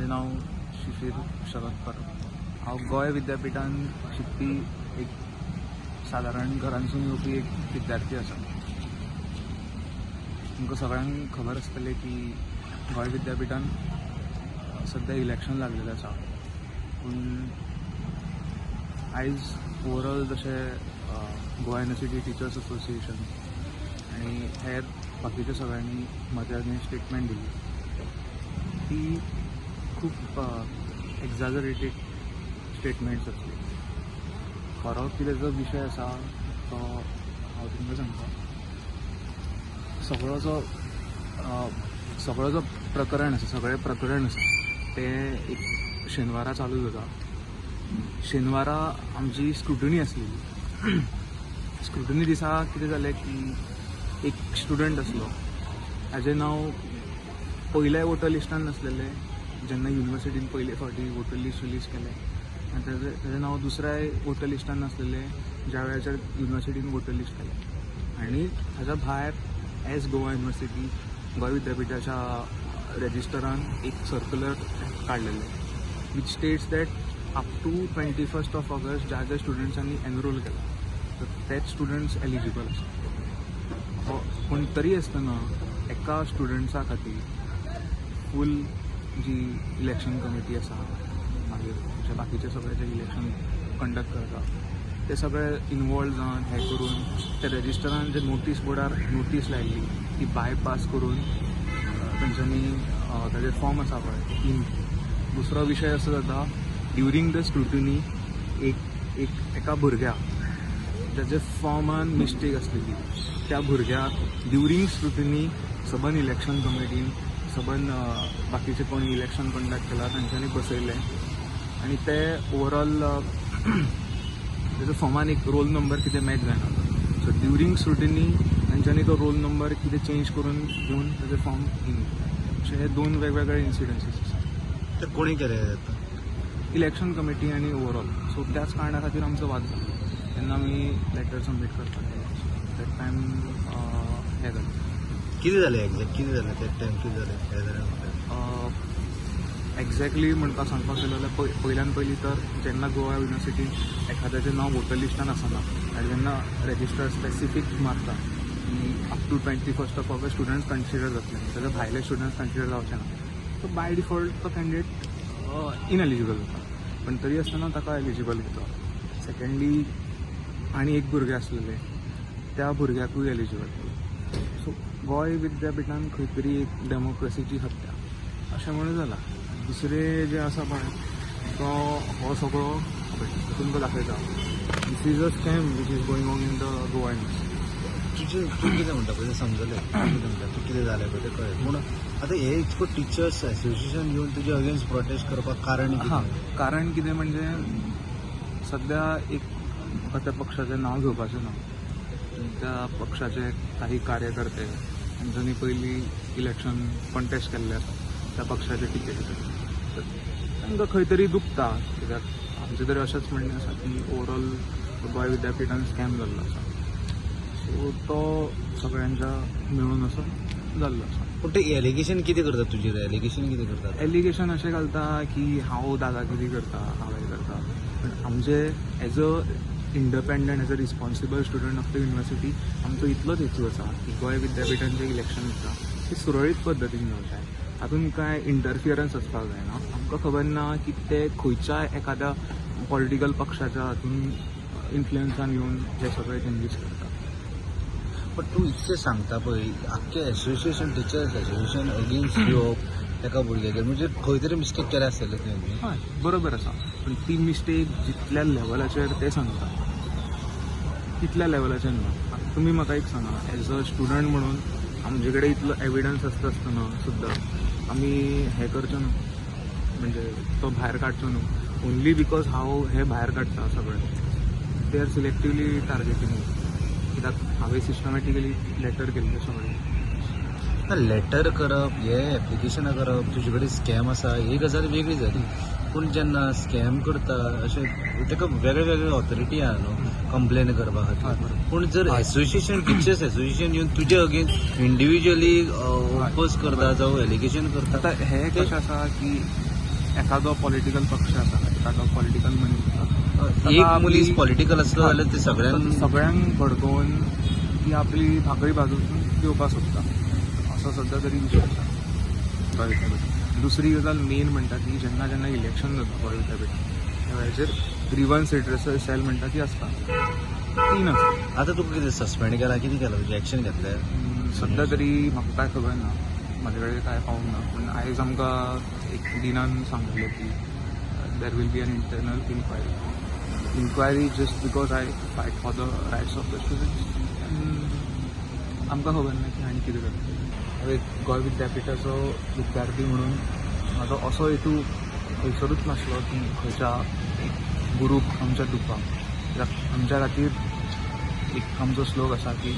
म्हाजें नांव शिशीर शरद परब. हांव गोंय विद्यापिठान शिकपी एक सादारण घरांसून येवपी एक विद्यार्थी आसा. तुमकां सगळ्यांक खबर आसतलें की गोंय विद्यापिठान सद्या इलेक्शन लागलेलें आसा, पूण आयज ओवरऑल जशें गोवा युनिवर्सिटी टिचर्स असोसिएशन आनी हेर बाकीच्या सगळ्यांनी म्हज्या अगेन्स्ट स्टेटमेंट दिली ती खूब एक्झाजरेटेड स्टेटमेंट्स आसली. खरो कितें जो विशय आसा तो हांव तुमकां सांगता. सगळो जो प्रकरण आसा, सगळें प्रकरण आसा तें एक शेनवारा चालू जाता. शेनवारा आमची स्क्रुटनी आसलेली. स्क्रुटनी दिसा कितें जालें की एक स्टुडंट आसलो, ताजें नांव पयल्या वोटर लिस्टान नासलेलें. जेन्ना युनिवर्सिटीन पयले फावटी वोटर लिस्ट रिलीज केलें आनी तेजें नांव दुसऱ्याय वोटर लिस्टान नासलेलें ज्या वेळाचेर युनिवर्सिटीन वोटर लिस्ट केलें. आनी ताच्या भायर एज गोवा युनिवर्सिटी, गोंय विद्यापिठाच्या रेजिस्टरान एक सर्कुलर काडलेलें which states that up to 21st of August ज्या ज्या स्टुडंट्सांनी एनरोल केला तर तेच स्टुडंट्स एलिजिबल आसा. पूण तरी आसतना एका स्टुडंट्सा खातीर फूल जी इलेक्शन कमिटी आसा, मागीर जे बाकीचे सगळे जे इलेक्शन कंडक्ट करता ते सगळे इनवॉल्व जावन हें करून ते रेजिस्टरान जे नोटीस बोर्डार नोटीस लायल्ली ती बायपास करून तेंच्यांनी ताजे फॉर्म आसा पळय ते इन. दुसरो विशय असो जाता, ड्युरींग the scrutiny एक एक एका भुरग्याक ताजे फॉर्मान मिस्टेक आसलेली, त्या भुरग्याक ड्युरींग स्क्रुटनी सबंद इलेक्शन कमिटीन, सबंद बाकीचे कोणी इलेक्शन कंडक्ट केला तांच्यांनी बसयलें आनी ते ओवरऑल तेजो फॉर्मान एक रोल नंबर कितें मॅच जायना. सो ड्युरींग स्क्रुटनी तांच्यांनी तो रोल नंबर कितें चेंज करून घेवन तेजे फॉर्म इन. अशे हे दोन वेगवेगळे इन्सिडन्सीस आसा. ते कोणी केले आता? इलेक्शन कमिटी आनी ओवरऑल. सो त्याच कारणा खातीर आमचो वाद जालो तेन्ना आमी लेटर सबमीट करपाक गेले that time हें जालें. कितें जालें एक्झॅक्ट? कितें जालें त्या टायम? कितें जालें, हें जालें म्हणटा? एक्झॅक्टली म्हणपाक सांगपाक गेलो जाल्यार पयल्यान पयलीं तर जेन्ना गोवा युनिवर्सिटीन एखाद्याचें नांव वोटर लिस्टान आसना आनी जेन्ना रेजिस्टर स्पेसिफीक मारता की up to 21st of August students consider जातले, ताच्या भायले स्टुडंट्स कन्सिडर जावचे ना, सो बाय डिफॉल्ट तो कॅन्डिडेट इनएलिजिबल जाता. पण तरी आसतना ताका एलिजिबल घेता. सेकंडली, आनी एक भुरगें आसलेलें, त्या भुरग्याकूय एलिजिबल केलें. सो गोंय विद्यापिठान खंय तरी एक डेमोक्रेसीची हत्या अशें म्हणून जाला. दुसरें जें आसा पळय तो हो सगळो पळय तुमकां दाखयता, this is a scam which is going on in the Goa University. तुजें, तूं कितें म्हणटा पळय तें समजलें. तूं कितें म्हणटा, तूं कितें जालें पळय तें कळ्ळें. पूण आतां हे इतको टिचर्स एसोसिएशन घेवन तुजे अगेन्स्ट प्रोटेस्ट करपाक कारण कितें? कारण कितें म्हणजे सध्या एक म्हाका त्या पक्षाचें नांव घेवपाचें ना, त्या पक्षाचे काही कार्यकर्ते तांच्यांनी पयलीं इलेक्शन कॉन्टेस्ट केल्लें आसा त्या पक्षाचे टिकेटीचेर, तर तांकां खंय तरी दुखता, कित्याक आमचें तरी अशेंच म्हणणें आसा की ओवरऑल गोंय विद्यापिठान स्कॅम जाल्लो आसा. सो तो सगळ्यांच्या मेळून असो जाल्लो आसा. पूण ते एलिगेशन कितें करतात तुजेर? एलिगेशन कितें करतात? एलिगेशन अशें घालता की हांव दादागिरी करता, हांव हें करता. पण आमचे as a independent, as a responsible student of the university आमचो इतलोच हेतू आसा की गोंय विद्यापिठान जें इलेक्शन जाता तें सुरळीत पद्दतीन जावचें, तातूंत कांय इंटरफियरन्स आसपाक जायना. आमकां खबर ना की ते खंयच्या एखाद्या पॉलिटिकल पक्षाच्या हातून इन्फ्लुयन्सान येवन हे सगळे चेंजीस करता. पण तूं इतकें सांगता पळय, आख्खें एसोसिएशन, टिचर्स एसोसिएशन अगेन्स्ट येवप एका भुरग्याचेर म्हणजे खंय तरी मिस्टेक केल्या आसतले तुवें. हय, बरोबर आसा, पूण ती मिस्टेक जितल्या लेवलाचेर ते सांगता तितल्या लेवलाचेर ना. आतां तुमी म्हाका एक सांगा, एज अ स्टुडंट म्हणून आमचे कडेन इतलो एविडन्स आसता आसतना सुद्दां आमी हें करचें न्हू, म्हणजे तो भायर काडचो न्हू. ओन्ली because हांव हें भायर काडटा सगळें, they are selectively targeting, कित्याक हांवें सिस्टमॅटिकली लेटर केल्लें सगळें. लेटर करप हे, एप्लिकेशनां करप, तुजे कडेन स्कॅम आसा ही गजाल वेगळी जाली. पूण जेन्ना स्कॅम करता अशें ताका वेगळे वेगळे ऑथॉरिटी आहा न्हू कंप्लेन करपा खातीर. पूण जर एसोसिएशन, टिचर्स एसोसिएशन येवन तुजे अगेन्स्ट इंडिविज्युअली ओपोज करता जावं एलिगेशन करता आतां हें कशें आसा की एखादो पॉलिटिकल पक्ष आसा, एखादो पॉलिटिकल मनीस आसा, एक मनीस पॉलिटिकल आसलो जाल्यार ते सगळ्यांक सगळ्यांक भडकोवन ती आपली भाकरी भाजून घेवपाक सोदता, असो सद्या तरी विशय आसा गोंय विद्यापीठान. दुसरी गजाल मेन म्हणटा ती जेन्ना जेन्ना इलेक्शन जाता गोंय विद्यापीठान त्या वेळाचेर ग्रिवन्स रिड्रेसल सेल म्हणटा ती आसता, ती नासता. आतां तुका कितें सस्पेंड केला, कितें केलां, तुजें एक्शन घेतलें? सद्या तरी म्हाका कांय खबर ना, म्हाजे कडेन कांय पावूंक ना. पूण आयज आमकां एक डिनान सांगलें की there will be an internal inquiry just because I fight for the rights of the students. आमकां खबर ना की आनी कितें जातलें. हांव एक गोंय विद्यापिठाचो विद्यार्थी म्हणून म्हाजो असो हेतू खंयसरूच नासलो की खंयच्या गुरूक आमच्या दुखपाक. कित्याक आमच्या खातीर एक आमचो श्लोक आसा की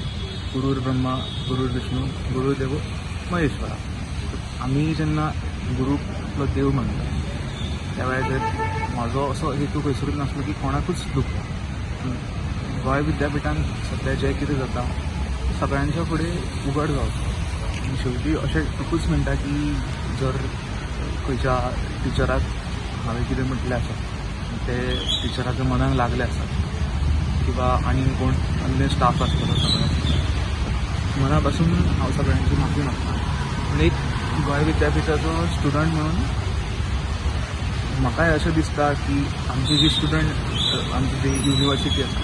गुरूर ब्रह्मा गुरूर विष्णू गुरूर देवो महेश्वरा. आमी जेन्ना गुरूक आपलो देव मानता त्या वेळाचेर म्हाजो असो हेतू खंयसरूच नासलो की कोणाकूच दुखोवप. गोंय विद्यापिठान सद्या जें कितें जाता सगळ्यांच्या फुडें उगड जावचो. आनी शेवटी अशें एकूच म्हणटा की जर खंयच्या टिचराक हांवें कितें म्हटलें आसत, ते टिचराच्या मनाक लागलें आसत किंवा आनी कोण अन्य स्टाफ आसतलो, सगळो मना पासून हांव सगळ्यांची माफी मागता. पूण एक गोंय विद्यापिठाचो स्टुडंट म्हणून म्हाकाय अशें दिसता की आमची जी स्टुडंट, आमची जी युनिवर्सिटी आसा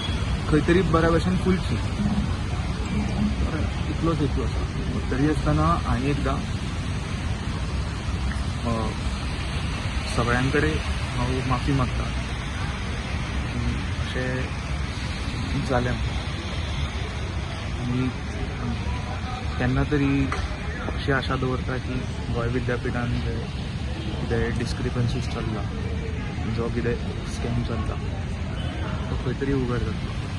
खंय तरी बऱ्या भशेन फुलची, इतलोच हेतू आसा. तरी आसतना आनी एकदां सगळ्यां कडेन हांव माफी मागता की अशें जालें. आनी केन्ना तरी अशी आशा दवरता की गोंय विद्यापिठान जे कितें डिस्क्रिपन्सीस चल्ला, जो कितें स्कॅम चल्ला, तो खंय तरी उगड जातलो.